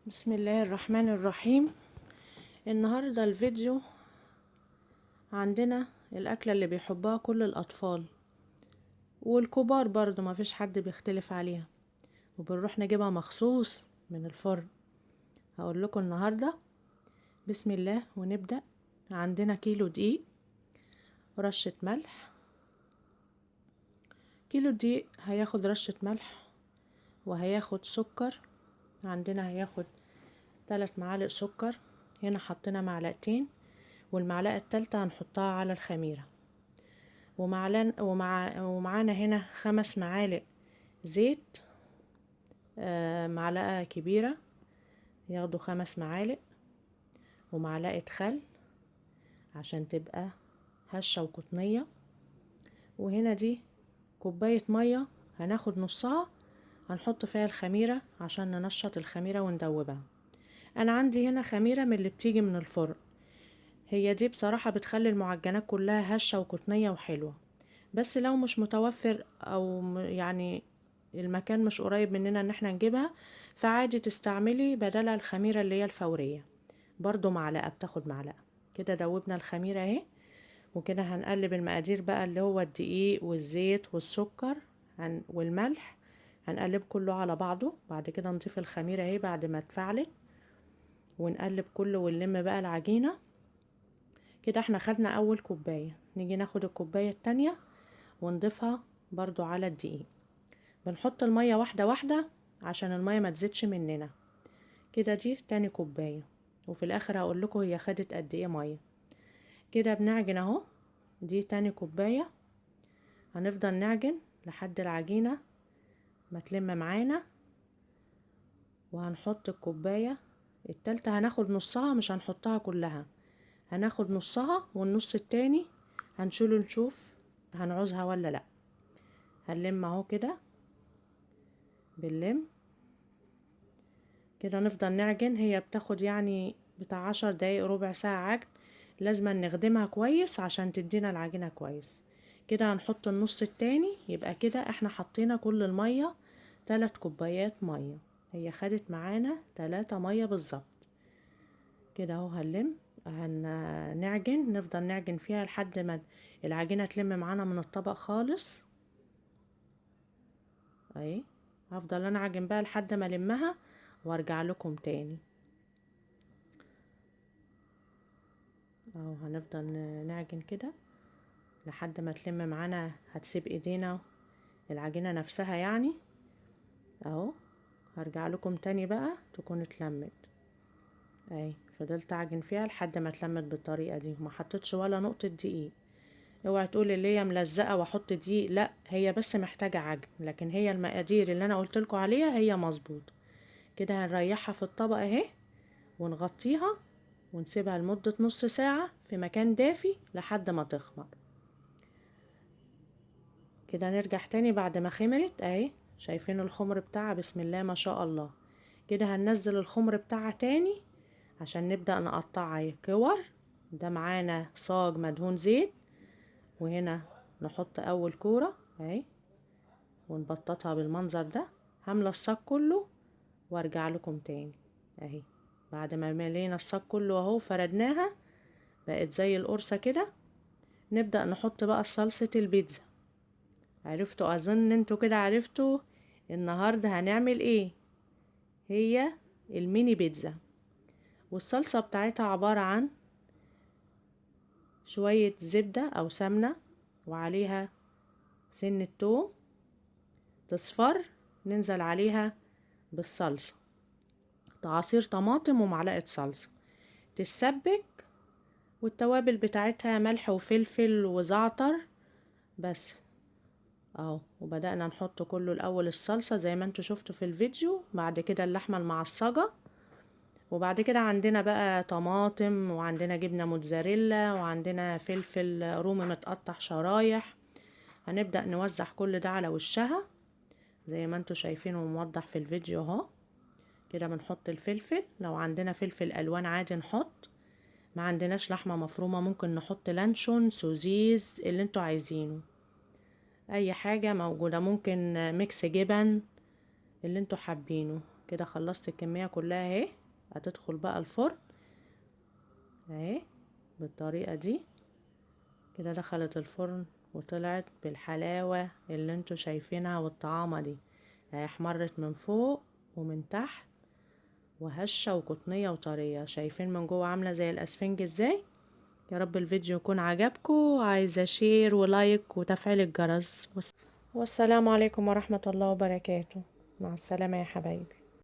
بسم الله الرحمن الرحيم. النهاردة الفيديو عندنا الأكلة اللي بيحبها كل الأطفال والكبار برضو، ما فيش حد بيختلف عليها، وبنروح نجيبها مخصوص من الفرن. هقول لكم النهاردة بسم الله ونبدأ. عندنا كيلو دقيق، رشة ملح. كيلو دقيق هياخد رشة ملح، وهياخد سكر. عندنا هياخد 3 معالق سكر، هنا حطينا معلقتين، والمعلقة التالتة هنحطها على الخميرة. ومعانا هنا 5 معالق زيت، معلقة كبيرة ياخدوا 5 معالق، ومعلقة خل عشان تبقى هشة وقطنية. وهنا دي كوباية مية هناخد نصها هنحط فيها الخميرة عشان ننشط الخميرة وندوبها. انا عندي هنا خميرة من اللي بتيجي من الفرن، هي دي بصراحة بتخلي المعجنات كلها هشة وقطنية وحلوة. بس لو مش متوفر او يعني المكان مش قريب مننا ان احنا نجيبها، فعادي تستعملي بدلها الخميرة اللي هي الفورية، برضو معلقة، بتاخد معلقة كده. دوبنا الخميرة اهي، وكده هنقلب المقادير بقى اللي هو الدقيق والزيت والسكر والملح، هنقلب كله على بعضه. بعد كده نضيف الخميرة اهي بعد ما اتفعلت، ونقلب كله ونلم بقى العجينة كده. احنا خدنا اول كوباية، نيجي ناخد الكوباية التانية ونضيفها برضو على الدقيق. بنحط المية واحدة واحدة عشان المية ما تزيدش مننا كده. دي تاني كوباية، وفي الاخر هقول لكم هي خدت قد ايه مية. كده بنعجن اهو، دي تاني كوباية. هنفضل نعجن لحد العجينة ما تلم معانا. وهنحط الكوباية التالتة، هناخد نصها مش هنحطها كلها، هناخد نصها والنص التاني هنشيله نشوف هنعوزها ولا لا. هنلم اهو كده، بنلم كده، نفضل نعجن. هي بتاخد يعني بتاع 10 دقايق ربع ساعة عجن، لازم نخدمها كويس عشان تدينا العجينة كويس. كده هنحط النص التاني، يبقى كده احنا حطينا كل المية 3 كوبايات مية، هي خدت معانا 3 مية بالظبط كده اهو. هنلم، هنعجن، نفضل نعجن فيها لحد ما العجينة تلم معانا من الطبق خالص اهي. هفضل انا اعجن بقى لحد ما المها وارجع لكم تاني اهو. هنفضل نعجن كده لحد ما تلم معانا، هتسيب ايدينا العجينة نفسها يعني اهو. هرجع لكم تاني بقى تكون اتلمت اهي. فضلت اعجن فيها لحد ما اتلمت بالطريقة دي، ما حطيتش ولا نقطة دقيق. اوعي تقولي اللي هي ملزقة واحط دقيق، لا، هي بس محتاجة عجن، لكن هي المقادير اللي انا قلت لكم عليها هي مظبوطة كده. هنريحها في الطبق اهي ونغطيها ونسيبها لمدة نص ساعة في مكان دافي لحد ما تخمر كده. نرجع تاني بعد ما خمرت اهي، شايفين الخمر بتاعها بسم الله ما شاء الله. كده هننزل الخمر بتاعها تاني عشان نبدأ نقطعها كور. ده معانا صاج مدهون زيت، وهنا نحط اول كورة اهي ونبططها بالمنظر ده. هملى الصاج كله وارجع لكم تاني اهي. بعد ما ملينا الصاج كله اهو فردناها بقت زي القرصة كده. نبدأ نحط بقى صلصة البيتزا. عرفتوا، اظن انتوا كده عرفتوا النهاردة هنعمل ايه. هي الميني بيتزا، والصلصة بتاعتها عبارة عن شوية زبدة او سمنة وعليها سنة توم تصفر، ننزل عليها بالصلصة، عصير طماطم ومعلقة صلصة تتسبك، والتوابل بتاعتها ملح وفلفل وزعتر بس اهو. وبدأنا نحط كله الاول الصلصة زي ما انتوا شفتوا في الفيديو، بعد كده اللحمة المعصجة، وبعد كده عندنا بقى طماطم، وعندنا جبنة موتزاريلا، وعندنا فلفل رومي متقطع شرايح. هنبدأ نوزع كل ده على وشها زي ما انتوا شايفين وموضح في الفيديو اهو. كده بنحط الفلفل، لو عندنا فلفل الوان عادي نحط، ما عندناش لحمة مفرومة ممكن نحط لانشون، سوزيز، اللي انتوا عايزينه، اي حاجة موجودة، ممكن mix جبن، اللي انتوا حابينه. كده خلصت الكمية كلها اهي. هتدخل بقى الفرن اهي بالطريقة دي كده. دخلت الفرن وطلعت بالحلاوة اللي انتوا شايفينها والطعامة دي اهي، احمرت من فوق ومن تحت وهشة وقطنية وطرية. شايفين من جوه عاملة زي الاسفنج ازاي. يا رب الفيديو يكون عجبكم. عايزة share و like وتفعيل الجرس. والسلام عليكم ورحمة الله وبركاته. مع السلامة يا حبايبي.